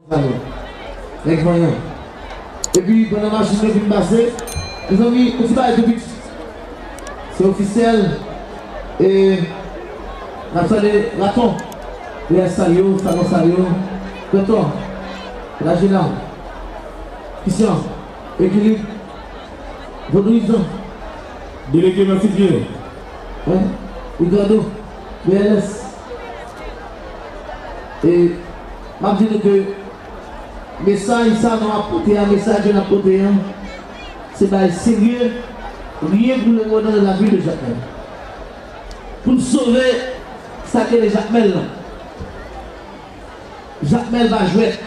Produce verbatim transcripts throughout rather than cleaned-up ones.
Nèg vanyan. Epi pandan machin yo fin pase, mezanmi, yon ti bagay tou piti. Se ofisyèl. E n ap salye Raton. Lè sal yo, salon sal yo. Tonton, Rajina, Christian, Ekilib, Vodouyizan. Delege Masidye. Wi, Ricardo, B L S. E m ap di nou ke mesaj sa nou ap pote a, mesaj yo n ap pote an, se bagay serye, rien pour le monde dans la ville de Jacmel. Pou n sove sa k rele Jacmel lan. Jacmel pa jwèt.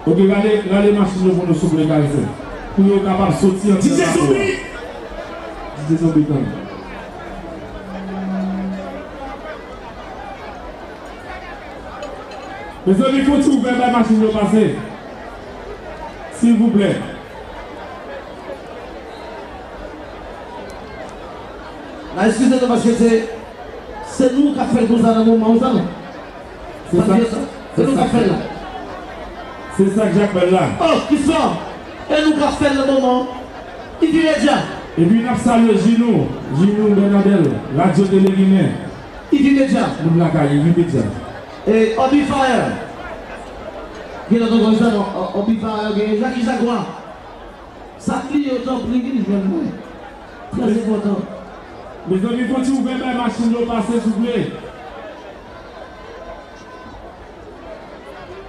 Ok, rale, rale machin yo pou nou souple, Kayzen. Pou yo kapab soti andedan lakou a. D J Zonbi! D J Zonbi, tann. Mezanmi, fè yon ti ouvè bay machin yo pase. Silvouplè. N a eskize nou paske se, se nou k ap fè l konsa nan moman sa, non? Se sa, se nou k ap fè l la. Se sa k Jakmèl la. Oh, Christian! E nou k ap fè l nan moman. Ivi Media. Epi n ap salye Jinou, Jinou Bènadèl, Radyo Tele Ginen. Ivi Media. Moun lakay, Ivi Media. E Obi Fire. Gen lòt ankò, sa non, O-, Obi Fire, gen Jackie Jacquois. Sa k li yo, tanpri, vin jwenn mwen. Trè enpòtan. Mezanmi, fò ti ouvè bay machin yo pase, souple.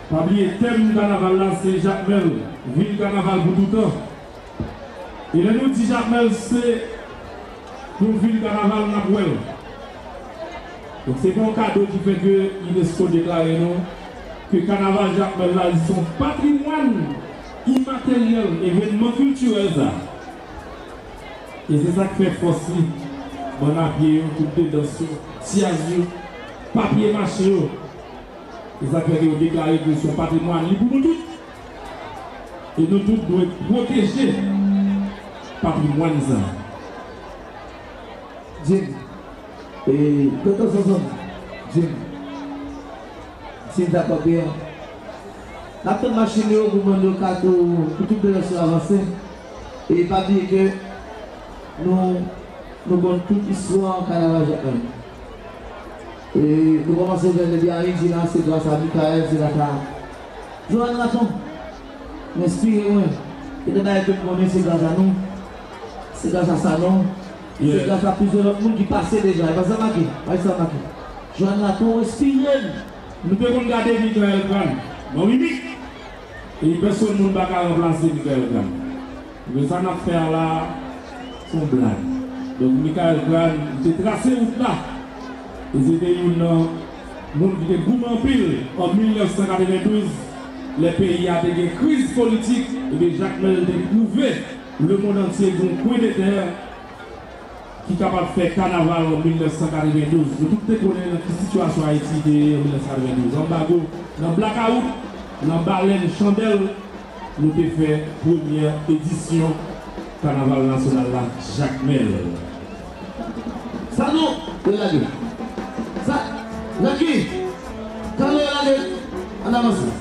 Pa bliye, tèm kanaval la, se Jakmèl, vil kanaval pou toutan. E lè nou di Jakmèl, se yon vil kanaval n ap wè l. Donk, se pa yon kado ki fè ke unesco deklare nou ke kanaval Jakmèl la, li se yon patrimwàn imateryèl, evènman kiltirèl sa. E se sa k fè fòs li, bann a pye yo, tout de dans yo, tyaz yo, papye mache yo. E sa k fè ke yo deklare ke se yon patrimwàn li pou nou tout. E nou tout dwe pwoteje patrimwàn sa. Jim. E, Tonton Sonson. Jim. Si n ta kanpe an. N ap tann machin yo pou bann yo ka tou, pou tout de dans yo avanse. E pa bliye ke nou, nou konn tout istwa kanaval Jakmèl. E nou kòmanse jwenn depi Ayiti la, se gras a Michael, se gras a Johan Raton. Li enspire mwen. Gen de bagay ke m konnen se gras a nou. Se gras a Sanon. Se gras a plizyè lòt moun ki pase deja. E pa sa make, pa sa make. Johan Raton enspire m. Nou te konn gade Michael Kran nan mimik. E pèsonn moun pa ka ranplase Michael Kran. Men sa n ap fè a la, se yon blag. Donk, Michael Kran, li te trase wout la. E se te youn nan moun ki te goumen anpil an mil nèf san katrevendouz, lè peyi a te gen kriz politik, ebyen, Jakmèl te pwouve lemonn antye gen yon kwen de tè ki kapab fè kanaval an mil nèf san katrevendouz. Nou tout te konnen nan ki sitiyasyon Ayiti te ye an mil nèf san katrevendouz. Anbago, nan blakawout, nan balèn chandèl, nou te fè premyè edisyon kanaval nasyonal la, Jakmèl. Sa nou, yo lage. Sa, Jackie, sa nou, yo lage. Ann avanse.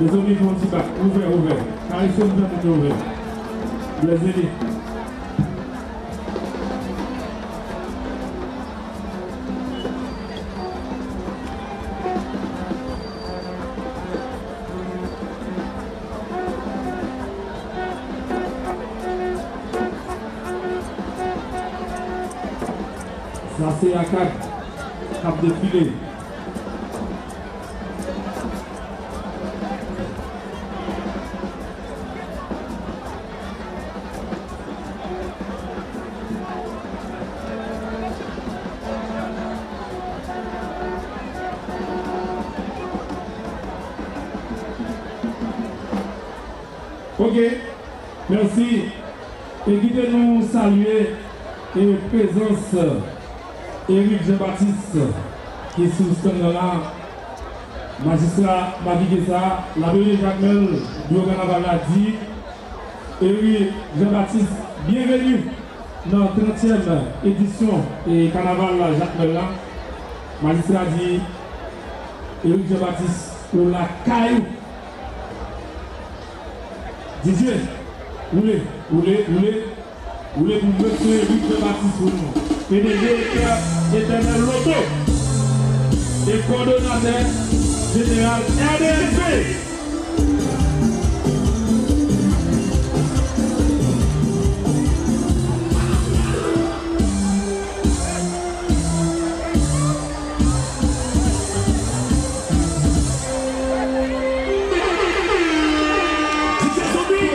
Mezanmi, fè yon ti bak. Ouvè, ouvè. Kare sou m, fè moun yo ouvè. Blèzeli. Sa se Akad k ap defile. Ok, mèsi. E kite nou salye e prezans Eric Jean Baptiste ki sou stand nan la. Majistra Madigré sa, Labele Jakmèl, biwo kanaval la di, Eric Jean Baptiste, byenveni nan trantyèm edisyon e kanaval Jakmèl la. Majistra di, Eric Jean Baptiste, ou lakay ou. Didier, woule, woule, woule. Woule pou mesye Victor Baptiste pou nou. P D G Etè-, Etènèl Loto e kòdonatè jeneral R D N P.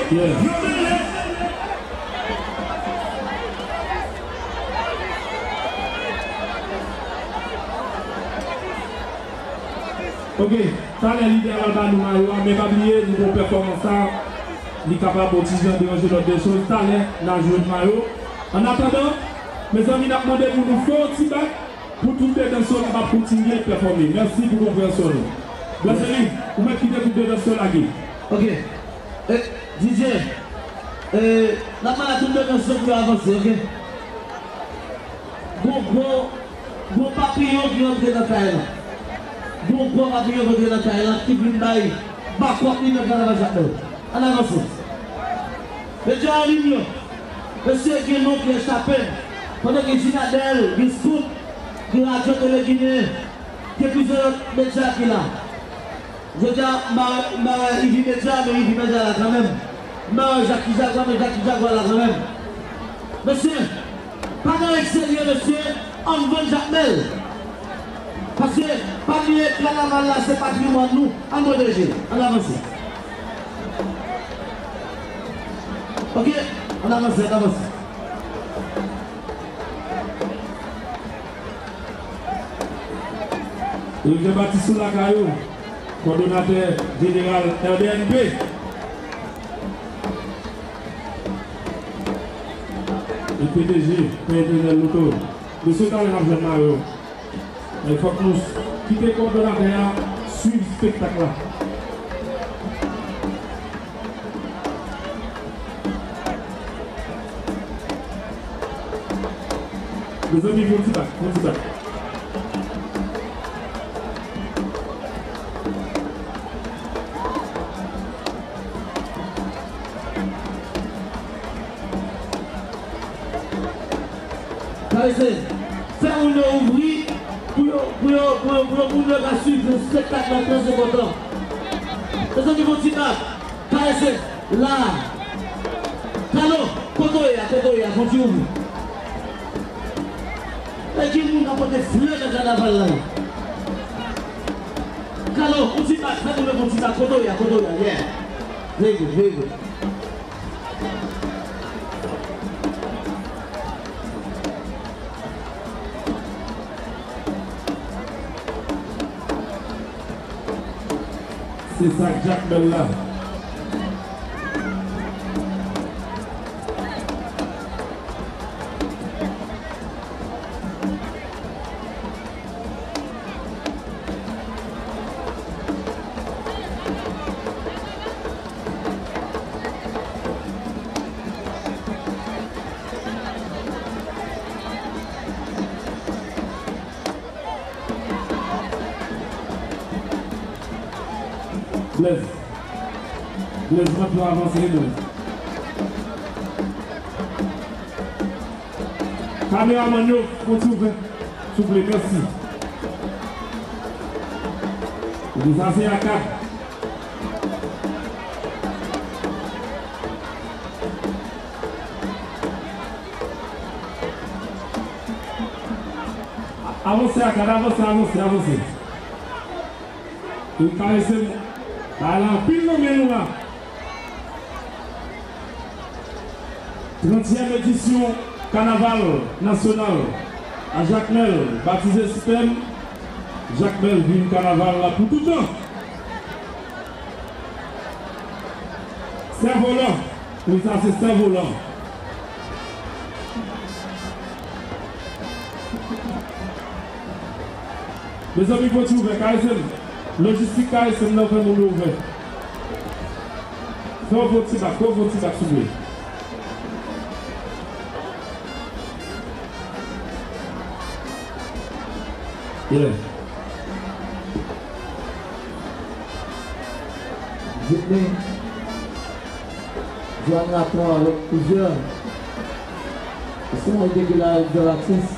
Yeah. Ok, talè li te al ba nou mayo a, men pa bliye, nou gon pèfòmans sa, li kapab yon ti jan deranje lòt de choz. Talè, n a jwenn mayo. Annatandan, mezanmi, n ap mande pou nou fè yon ti bak. Pou tout de dans yo kapab kontinye pèfòme. Mèsi pou konpreyansyon nou. Blèzeli, ou mèt kite tout de dans yo lage. Ok. E, Didier, e, n ap mande a tout de dans yo pou yo avanse, ok? Gon gwo, gon papiyon ki rantre nan kay la. Gon gwo papiyon ki rantre nan kay la ki vin bay bakòp li nan kanaval Jakmèl. Ann avanse. Medya an limyè. Mesye, gen non ki echape m. Pandan gen Jinadèl, gen Scout, gen Radyo Tele Ginen, gen plizyè lòt medya ki la. Jodi a, m pa wè, m pa wè Ivi Medya, men Ivi Medya la kanmenm. M pa wè Jackie Jaguar, men Jackie Jaguar la kanmenm. Mesye, pa nan règ serye, mesye, ann vann Jakmèl. Paske, pa bliye, kanaval la, se patrimwàn nou. Ann pwoteje l. Ann avanse. Ok? Ann avanse, ann avanse. Eric Jean Baptiste sou lakay ou, kòdonatè jeneral R D N P. E P D G, Pè Etènèl Loto. Mesye, talè n ap jwenn mayo. Men fòk nou kite kòdonatè a swiv espektak la. Mezanmi, fè yon ti bak, fè yon ti bak. Sa vle di, fè moun yo ouvri pou yo, pou yo, pou yo, pou yo, moun yo ka swiv espektak la trè enpòtan. Mezanmi, fè yon ti bak. Karese, la. Kalo, kote w ye a, kote w ye a, fè yon ti ouvri. E gen moun k ap pote flè nan kanaval la. Kalo, yon ti bak, fè moun yo fè yon ti bak, kote w ye a, kote w ye a, yeah. Very good, very good. Se sa k Jakmèl la. Blèz. Lèzman pou avanse nou. Kameramann yo, fon ti ouvè. Souple, mèsi. Epi sa se Akad. Avanse, Akad, avanse, avanse, avanse. Wi, karese m. Bagay la anpil nan men nou la. Trantyèm edisyon Kanaval Nasyonal a Jakmèl, batize Sipèm. Jakmèl vin kanaval la pou toutan. Sèvolan. Wi, sa se Sèvolan. Mezanmi, pòt yo ouvè, karese m. Lojistik karese m nan fè moun yo ouvè. Fè yon fo ti bak, fè yon fo ti bak, souple. Yeah. Jitni, Joanne Nathan avèk plizyè pèsonalite ki la avèk de latis,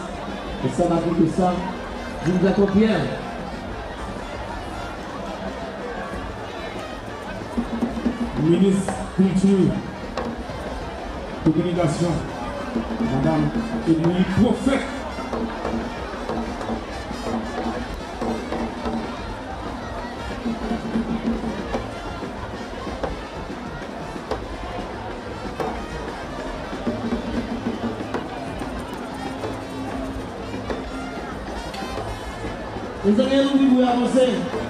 e sa n ap kite sa, Jimmy Jacob Pierre. Minis Kilti, Kominikasyon, Madam Edmily Prophète. Mezanmi, ann ouvri bri a, avanse.